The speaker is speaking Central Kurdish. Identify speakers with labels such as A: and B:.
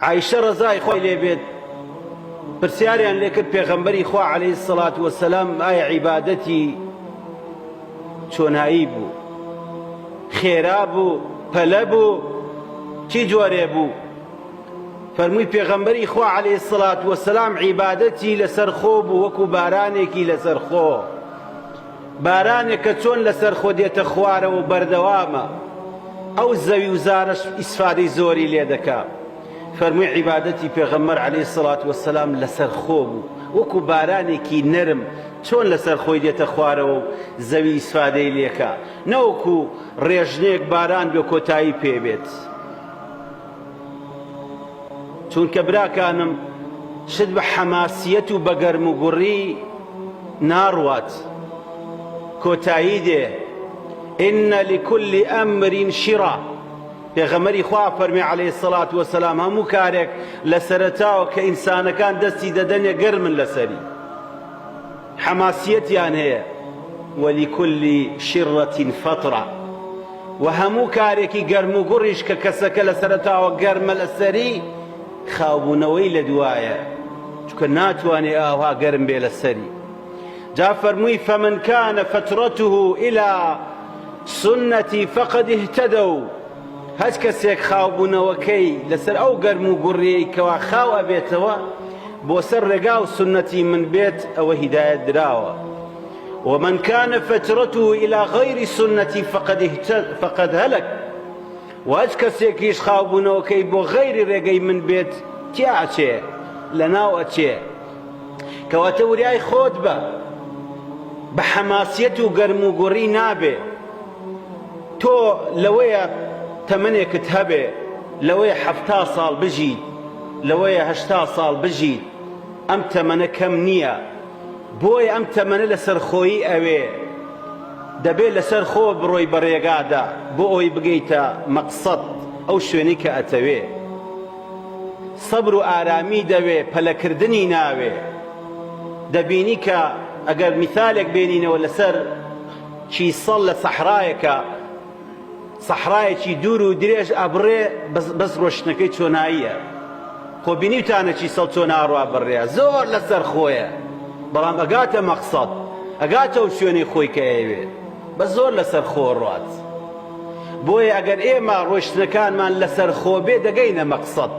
A: عائیشە ڕەزای خوای لێ بێت پرسیاریان لێ کرد پێغەمبەری خوا عەلەیهی سەڵات وەسەلام ئایا عیبادەتی چۆنایی بوو خێرا بوو پەلە بوو چی جۆرێ بوو فەرمووی پێغەمبەری خوا عەلەیهی سەڵات وەسەلام عیبادەتی لەسەر خۆ بوو وەکو بارانێکی لەسەر خۆ بارانێک کە چۆن لەسەر خۆ دێتە خوارەوە و بەردەوامە ئەو زەوی و زارەش ئیسفادەی زۆری لێ دەکا فەرمووی عیبادەتی پێغەمبەر عەلەیهی سڵات وەسەلام لەسەر خۆ بوو وەکو بارانێکی نەرم چۆن لەسەر خۆی دێتە خوارەوە و زەوی ئیسفادەی لێکا نەوەکو ڕێژنێک باران بێ کۆتایی پێ بێت چونکە براکانم شت بە حەماسیەت و بە گەرم و گوڕی ناڕوات کۆتایی دێ إن لكل أمر شرا پێغەمبەری خوا فەرمی عەلەیهی سەڵات وەسەلام هەموو کارێک لە سەرەتاوە کە ئینسانەکان دەستی دەدەنێ گەرمن لەسەری حەماسیەتیان هەیە ولکل شرة فترە وە هەموو کارێکی گەرم و گوڕیش کە کەسەکە لە سەرەتاوە گەرمە لەسەری خاوبوونەوەی لە دوایە چونکە ناتوانێ ئاوها گەرم بێ لەسەری جا فەرمووی فمن كان فترته إلى سنتي فقد اهتدوا هەچ کەسێک خاوبوونەوەکەی لەسەر ئەو گەرم و گوڕیەی کەوا خاو ئەبێتەوە بۆ سەر ڕێگا و سوننەتی من بێت ئەوە هیدایەت دراوە ومن كان فترته إلى غير سنتي فقد فقد هلك و هەچ کەسێکیش خاوبوونەوەکەی بۆ غەیری ڕێگەی من بێت تیا ئەچێ لەناو ئەچێ کەواتە وریای خۆت بە بە حەماسیەت و گەرم و گوڕی نابێ تۆ لەوەیە تەمەنێکت هەبێ لەوەیە حەفتا ساڵ بژیت لەوەیە 80 ساڵ بژیت ئەم تەمەنە کەم نییە بۆیە ئەم تەمەنە لەسەر خۆیی ئەوێ دەبێت لەسەر خۆ بڕۆی بە ڕێگادا بۆ ئەوەی بگەیتە مەقسەد ئەو شوێنەی کە ئەتەوێ سەبر و ئارامی دەوێ پەلەکردنی ناوێ دەبینی کە ئەگەر میثالێک بێنینەوە لەسەر کیسەڵ لە سەحرایەکە سەحرایەکی دوور و درێژ ئەبڕێ بەس بەس ڕۆشتنەکەی چۆناییە خۆ بینیوتانە کیسەڵ چۆن ئاڕوا بڕێ زۆر لەسەر خۆیە بەڵام ئەگاتە مەقسەد ئەگاتە ئەو شوێنەی خۆی کە ئەیەوێ بەس زۆر لەسەر خۆ ڕوات بۆیە ئەگەر ئێمە ڕۆشتنەکانمان لەسەر خۆ بێ دەگەینە مەقسەد.